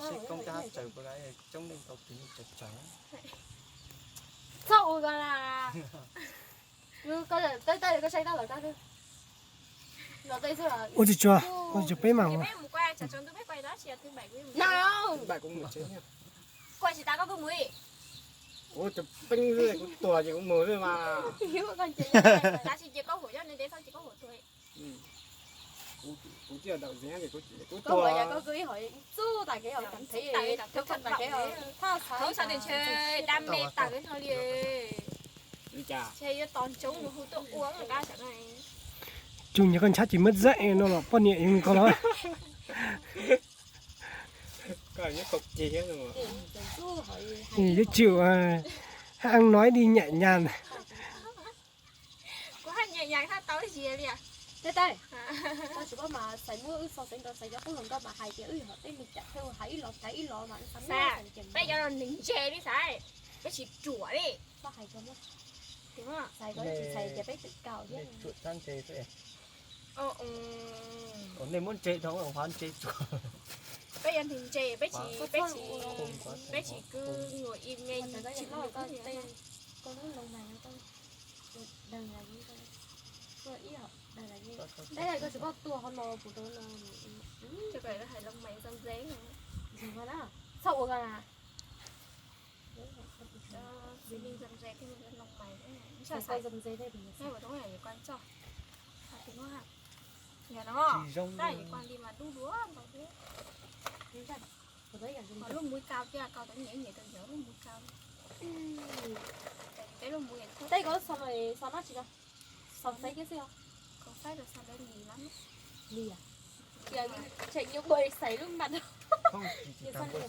Tsis koob tab tsaws puas tau coob leej tau tus tsaws tsaws. Txhob ua ko na. Koj tawm tawm koj saib tab lawm koj. Ua tsis tsuag, ua tsis tsuag peb mas. Kuv tsis tas koj kuj mus. Kuv tus peeb xwb kuv tuag ces kuv mus xwb mas. Tab sis ces koj hum nyob ntev ntev txhob ces koj hum tuag. Kuv twb yog daus zev ces kuv tuag. Koj ib hom txuj tas kev hauv tam phev, tam kev hauv thaj xav tam ntshe dab me tas li no li. Li cas? Ntshe yuav tos ntsoov mus hu tuaj ua dab tam no. Tsuas yog koj ntshab ces muab zaj no los poj niam yog koj los. Yuav tsum haj nói đi nhẹ nhàng. Kuv haj nyam nyam thaj tau zis li. Teb teb, koj tsis paub mas Xaiv muab wb xov xaiv nrau Xaiv cov qub hluas nkauj mas hais tias wb yog tej me cas thiaj hais ib los hais ib los mas Xaiv, peb cov no nws ntse li Xaiv, peb tsis ruam li. Koj hais tso, Xaiv koj tsis txhais tias peb twm kaus thiab. Nej muab ntse dhau, qhov ntse tsuag. Peb yog nws ntse, peb tsis, peb tsis, peb tsis kws ngua i me tsis kws. Koj lub loo mais, koj ib hom, koj tsis paub tua qhov no puas rau no. Hais loo mais ntxo ntxev. Txhob ua ko na. Yog no, tab sis kuv li mas dub dua ntau thiab. Lub muv kau thiab, kau tau nyiam nyiam rau yog lub muv kau. Peb lub muv, tej ko xov no xov dab tsi no? Xov Xaiv thiab xwb os. Xaiv rau xov li mas. Li a? Ces nyuam qhuav Xaiv lub npa no. Xaiv li.